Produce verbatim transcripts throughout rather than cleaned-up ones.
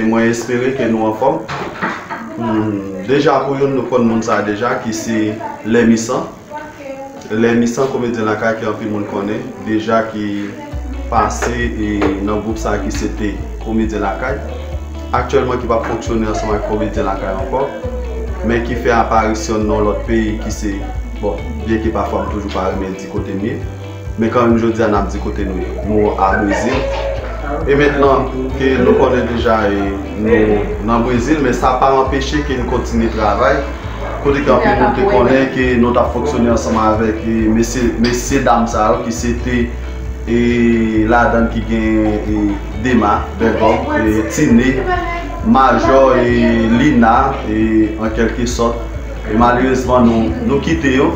Mwen espere ke nou anfòm. Hmm, deja pou youn, nou konn moun sa deja, ki se Lè Misan. Lè Misan, komedyen lakay ke anpil moun konnen deja, ki pase e nan gwoup sa ki se te Komedyen Lakay. Aktyèlman ki p ap fonksyone ansanm ak Komedyen Lakay ankò, men ki fè aparisyon nan yon lòt peyi ki se, bon, byenke pafwa m toujou pa renmen di kote m ye, men kanmenm jodi a n ap di kote nou ye. Nou a Brezil. E mentnan ke nou konnen deja e nou nan Brezil, men sa pa anpeche ke n kontinye travay. Kote ke anpil moun te konnen ke nou t ap fonksyone ansanm avèk e mesye, mesye dam sa yo ki se te e ladan ki gen e Dema, Bègòm, e Tine, Majò, e Lina, e an kèlke sòt. E malerezman, nou, nou kite yo.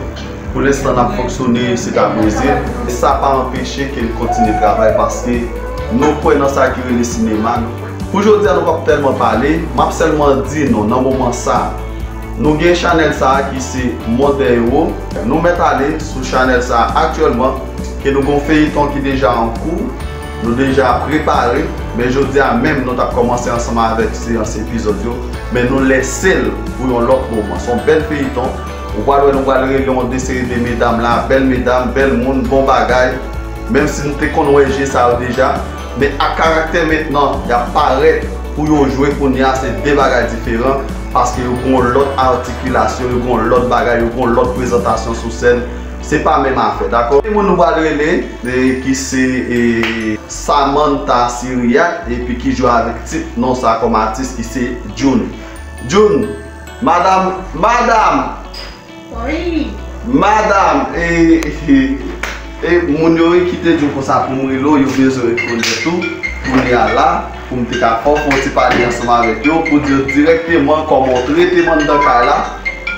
Pou lenstan, n ap fonksyone, se ta Brezil. E sa pa anpeche ke n kontinye travay paske nou kwè nan sa ki rele sinema. Pou jodi a, nou p ap tèlman pale, m ap sèlman di nou, nan moman sa, nou gen chanèl sa a ki se Mond dè Ewo. Nou mèt ale sou chanèl sa a aktyèlman, ke nou gen yon feyiton ki deja an kou, nou deja prepare, men jodi a menm nou t ap kòmanse ansanm avèk seyans epizòd yo, men nou lese l pou yon lòt moman. Se yon bèl feyiton. Ou pral wè nou pral rele yon de seri de medam la, bèl medam, bèl moun, bon bagay. Menm si nou te konn wè je sa yo deja, men ak karaktè mentnan, y ap parèt pou yo jwe kounye a, se de bagay diferan, paske yo gen yon lòt atikilasyon, yo gen yon lòt bagay, yo gen yon lòt prezantasyon sou sèn. Se pa menm afè, dakò? Premye moun nou pral rele, e, ki se, e, Samantha Cyriaque, epi ki jwe avèk tit non sa kòm atis, ki se June. June, madam, madam! Wi. Madam, e, e, e, moun yo ki te di w konsa pou m rele w, yo bezwen rekonèt ou. Kounye a la, pou m te ka fè w fè yon ti pale ansanm avèk yo, pou di yo dirèkteman kòman w trete m anndan kay la,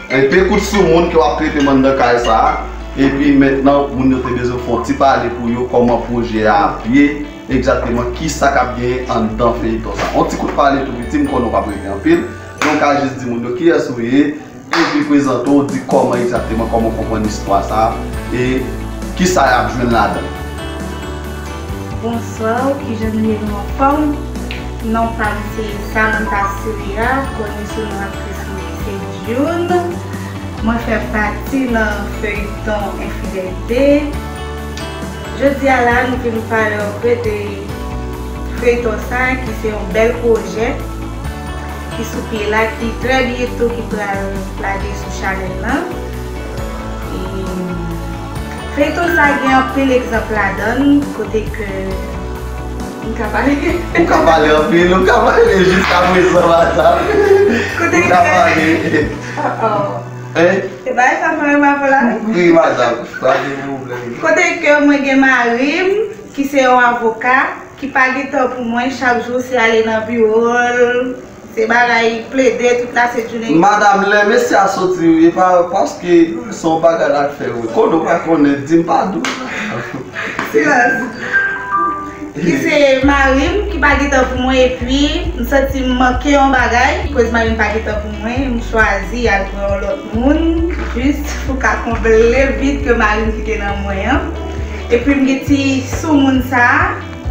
e, pe kout sou moun ke w ap trete m anndan kay sa a. Epi mentnan, moun yo te bezwen fè yon ti pale pou yo kòman pwojè a ap ye, egzakteman kisa k ap genyen anndan feyiton sa. Yon ti kout pale tou piti, m konnen w p ap rete anpil. Men w ka jis di moun yo kiyès ou ye, epi prezante w, di kòman egzakteman, kòman w konprann istwa sa a, e kisa y ap jwenn ladan l. Bonswa, kijan nou ye, nou anfòm? Non pa m se Samantha Cyriaque, koni sou non aktris mwen ki se June. Mwen fè pati nan feyton Enfidèlte. Jodi a la, nou vin pale anpe de feyton sa a, ki se yon bèl pwojè ki sou pye la, ki trè byento ki pral lage sou chanèl lan. E feyton sa a gen anpil egzanp ladan l, kote ke m ka pale. Ou ka pale anpil, ou ka pale jiska prezan, madam. Kote ke... Ou ka pale. Oh, oh. Hein? E bagay sa fè m mal la. Wi, madam, pa gen pwoblèm. Kote ke mwen gen mari m, ki se yon avoka, ki pa gen tan pou mwen, chak jou se ale nan biwo l, se bagay plede, tout la se jounen. Madam, lè mesye a soti, e pa paske se yon bagay la k fè, wi. Konnen w pa konnen, di m pa di w. Silans. Ki se mari m, ki pa gen tan pou mwen, epi m santi m manke yon bagay. Koz mari m pa gen tan pou mwen, m chwazi al pran yon lòt moun, jis pou ka konble vid ke mari m kite nan mwen an. Epi m gen ti soumoun sa a.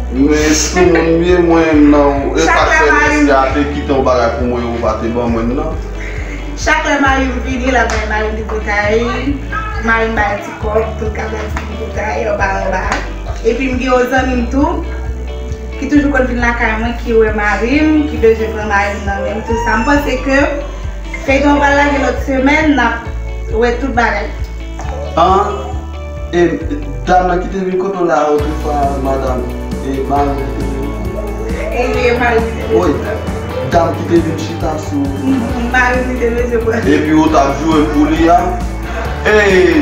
Men soumoun m ye, mwen menm nan, e sa k fè mesye a te kite yon bagay pou mwen, ou pa te ban mwen l nan. Chak lè mari m vini, l ap bay mari m tripotay, mari m bay ti kòb, tout ka bay ti tripotay, anba anba. Epi m gen yon zanmi m tou, ki toujou konn vin lakay mwen, ki wè mari m, ki bezwen pran mari m nan men m, tou sa. M panse ke feyton an pral lage lòt semèn, n ap wè tout bagay. An, e, dam nan ki te vin kote w la otrefwa, madam, e, mari m te vin. E, e, mari m te vin. Wi, dam ki te vin chita sou. Mhm, mari m te vin, se vre. Epi ou t ap joure pou li a. E,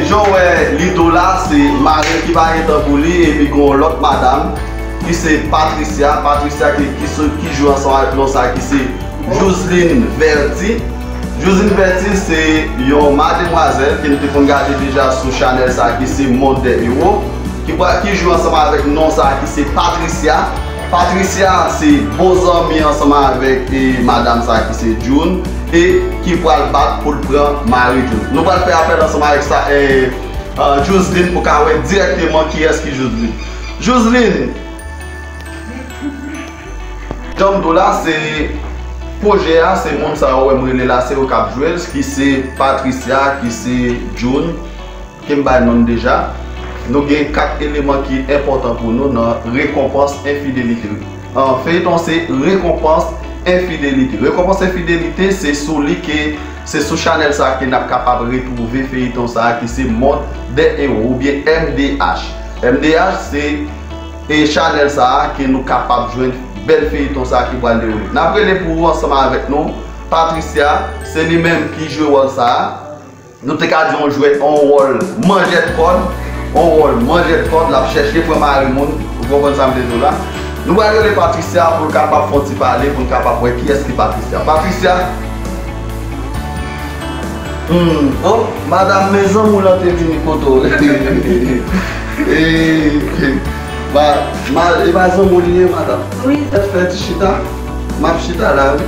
jan w wè Lido la, se mari m ki pa gen tan pou li, epi gen yon lòt madam, ki se Patricia. Patricia ki, ki, ki jwe ansanm avèk non sa ki se Joseline Verti. Joseline Verti se yon mademwazèl ke n te konn gade deja sou chanèl sa ki se Mond dè Ewo, ki pral, ki jwe ansanm avèk non sa ki se Patricia. Patricia se bon zanmi ansanm avèk, e, madam sa ki se June, e ki pral bat pou l pran mari June. Nou pral fè apèl ansanm avèk sa, e, e, Joseline pou ka wè dirèkteman kiyès ki Joseline. Joseline! Jan m di w la, se Pwojè a, se moun sa yo wè m rele la, se yo k ap jwe l, ki se Patricia, ki se June, ke m bay non l deja. Nou gen kat eleman ki enpòtan pou nou nan rekonpans enfidelite. An, feyiton se rekonpans enfidelite. Rekonpans enfidelite, se sou li ke, se sou chanèl sa ke n ap kapab retwouve feyiton sa ki se Mond dè Ewo oubyen M D H. M D H se e chanèl sa a ke nou kapab jwenn bèl feyiton sa a ki pral dewoule. N ap rele pou ou ansanm avèk nou, Patricia, se li menm ki jwe wòl sa a. Nou te ka di yon jwèt, yon wòl manjèt kòd, yon wòl manjèt kòd, l ap chèche pran mari moun, ou konprann sa m vle di w la. Nou pral rele Patricia pou l kapab fè yon ti pale, pou n kapab wè kiyès ki Patricia. Patricia, Hmm, oh, madanm, men zanmi w lan te vini kote w. E, ma, ma, e pa zanmi w li ye, madanm? Wi. Fè, fè ti chita. M ap chita la, wi.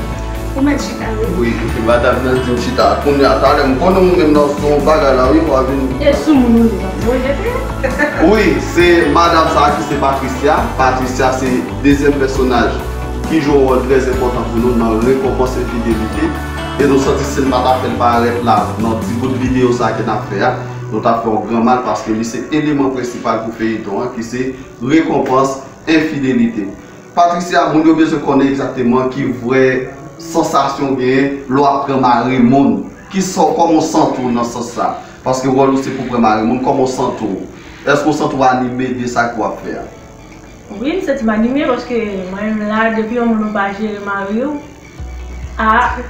Ou mèt chita, wi. Wi, madanm nan di m chita. Kounye a, talè, m konnen ou menm nan sou yon bagay la, wi, w a vin. E sou moun ou li, bon, jete. Wi, se madanm sa a ki se Patricia. Patricia se dezyèm pèsonaj ki jwe yon wòl trè enpòtan pou nou nan rekonpans enfidelite. E nou santi si n pa ta fè l parèt la nan ti bout videyo sa ke n ap fè a, nou t ap fè yon gran mal paske li se eleman prensipal pou feyiton an ki se rekonpans enfidelite. Patricia, moun yo bezwen konnen egzakteman ki vrè sansasyon w genyen lè w ap pran mari moun. Ki sa, kòman w santi w nan sans sa? Paske wòl ou se pou pran mari moun, kòman w santi w? Èske w santi w anime de sa ke w ap fè a? Wi, m santi m anime paske mwen menm la, depi yon moun ou pa jere mari w, a,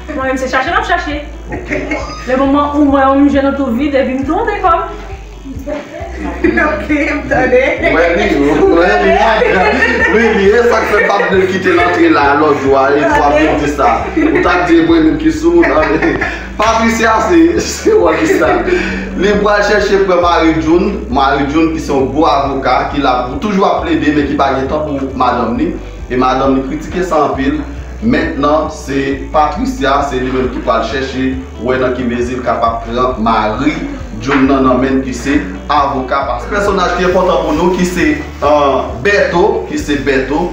mwen menm se chache m ap chache. Ok. Le moman ou wè yon jèn otou vide, epi m tou antre kò m. Ok, m tande. Wè li, wè li, wi, li, e sa k fè m pa t vle l kite l antre la, lòt jou a, e pou ap di sa. Ou t ap di e mwen menm ki sou moun, non, men Patricia, se, se wòl ki sa. Li pral chèche pran mari June, mari June ki se yon gwo avoka, ki la pou toujou ap plede, men ki pa gen tan pou madanm li. E madanm li kritike sa anpil. Mentnan, se Patricia, se li menm ki pral chèche, wè nan ki mezi l kapab pran mari June nan, nan men l ki se avoka. Paske pèsonaj ki enpòtan pou nou, ki se, euh, Bèto, ki se Bèto.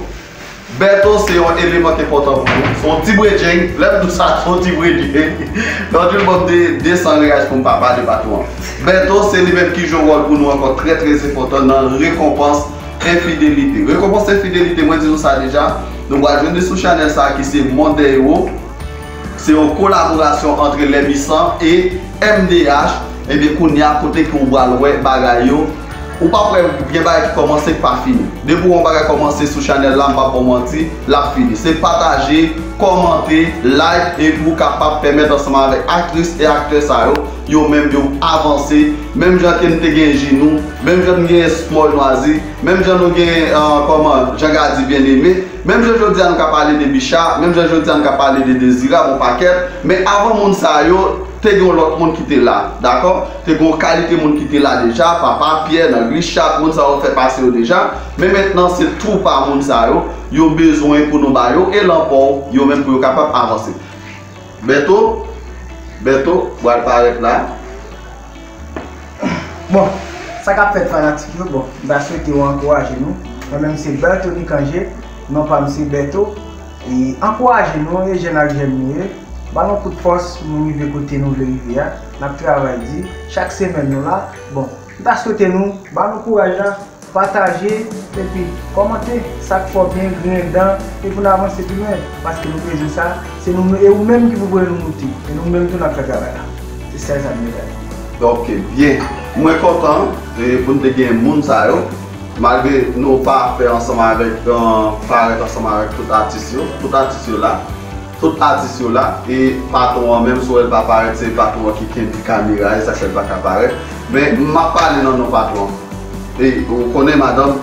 Bèto se yon eleman ki enpòtan pou nou. Se yon ti bredjeng. Lè m di w sa, se yon ti bredjeng. Donk, li ban m de, de san reyaj pou m pa pale patwon an. Bèto se li menm ki jwe wòl pou nou ankò trè, trè enpòtan nan rekonpans enfidelite. Rekonpans enfidelite, mwen di nou sa deja. Nou pral jwenn li sou chanèl sa a ki se Mond dè Ewo. Se yon kolaborasyon ant Lèmisan e M D H. Ebyen, kounye a, kote ke w pral wè bagay yo, ou p ap wè gen bagay ki kòmanse k pa fini. Depi yon bagay kòmanse sou chanèl la, m p ap ba w manti, l ap fini. Se pataje, kòmante, like, epi w kapab pèmèt ansanm avèk aktris e aktè sa yo, yo menm yo avanse. Menm jan ke n te gen Jinou, menm jan n gen Small Nwazi, menm jan nou gen, euh, kòman, Jean Gady Bien-Aimé, menm jan jodi a nou ka pale de Bicha, menm jan jodi a nou ka pale de Dezirab, yon pakèt, men avan moun sa yo, te gen yon lòt moun ki te la, dakò? Te gen yon kalite moun ki te la deja, Papa Pyè, nan Glichat, moun sa yo fè pase yo deja, men mentnan se twoupa moun sa yo, yo bezwen pou nou ba yo elan pou yo menm pou yo kapab avanse. Bèto, Bèto, pral parèt la. Bon, sa k ap fèt fanatik yo, bon, m ta swete yo ankouraje nou. Mwen menm se Bertony Cangé, non pa m se Bèto. E ankouraje nou, e jèn ak jèn nou ye. Ba nou kout fòs, nou rive kote nou vle rive a. N ap travay di, chak semèn nou la. Bon, m ta swete nou, ba nou kouraj la. Pataje, epi kòmante, sa k fè w byen griyen dan, e pou n avanse pi lwen, paske nou bezwen sa, se nou, e ou menm ki pou voye nou moute, e nou menm tou n ap fè travay la. Se sèl sa m te ka di. Ok, byen. Mwen kontan, e, pou n te gen moun sa yo, malgre nou pa fè ansanm avèk, euh, parèt ansanm avèk tout atis yo, tout atis yo la. Tout atis yo la, e patwon an menm, si w wè l pa parèt, se patwon an ki kenbe kamera, e sa k fè l pa ka parèt. Men, m ap pale nan non patwon an. E, ou konnen, madanm,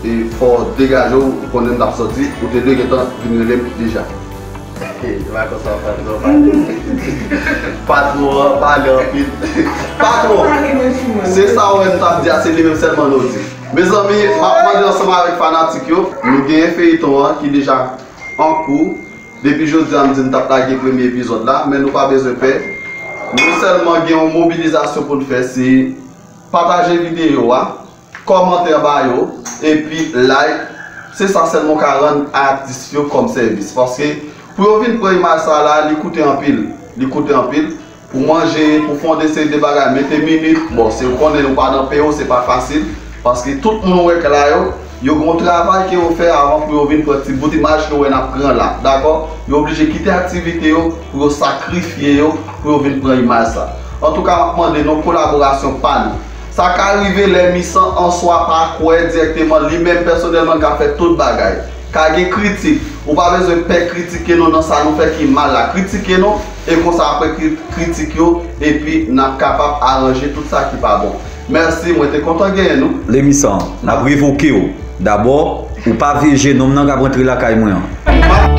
e fò w degaje w, ou konnen m t ap sòti, ou te dwe gentan vin rele m deja. E pa konsa, patwon an pale. Patwon an pale anpil. Patwon, se sa w wè m t ap di a, se li menm sèlman nou di. Mezanmi, m ap mande ansanm avèk fanatik yo, nou genyen feyiton an ki deja an kou. Depi jodi a, m di n t ap lage premye epizòd la, men nou pa bezwen pè. Nou sèlman gen yon mobilizasyon pou n fè, se pataje videyo a, kòmante anba yo, epi like. Se sa sèlman w ka rann atis yo kòm sèvis. Paske Pou yo vin pran imaj sa la, li koute anpil. Li koute anpil. Pou manje, pou fè yon seri de bagay, mete minit. Bon, se ou konnen nou pa nan peyi w, se pa fasil. Paske tout moun ou wè k la yo, yo gen yon travay ke yo fè avan pou yo vin pran ti bout imaj ke w wè n ap pran la. Dakò? Yo oblije kite aktivite yo pou yo sakrifye yo pou yo vin pran imaj sa. Antouka, m ap mande nou kolaborasyon pa nou. Sa ka rive lè Misan an swa pa kwè dirèkteman, li menm pèsonèlman l ka fè tout bagay. Ka gen kritik. Ou pa bezwen pè kritike nou nan sa nou fè ki mal la. Kritike nou, e konsa apre kri- kritik yo, epi n ap kapab aranje tout sa ki pa bon. Mèsi, mwen te kontan genyen nou. Lemisan, n ap revoke w. Dabò, ou pa vye jenòm nan k ap rantre lakay mwen an.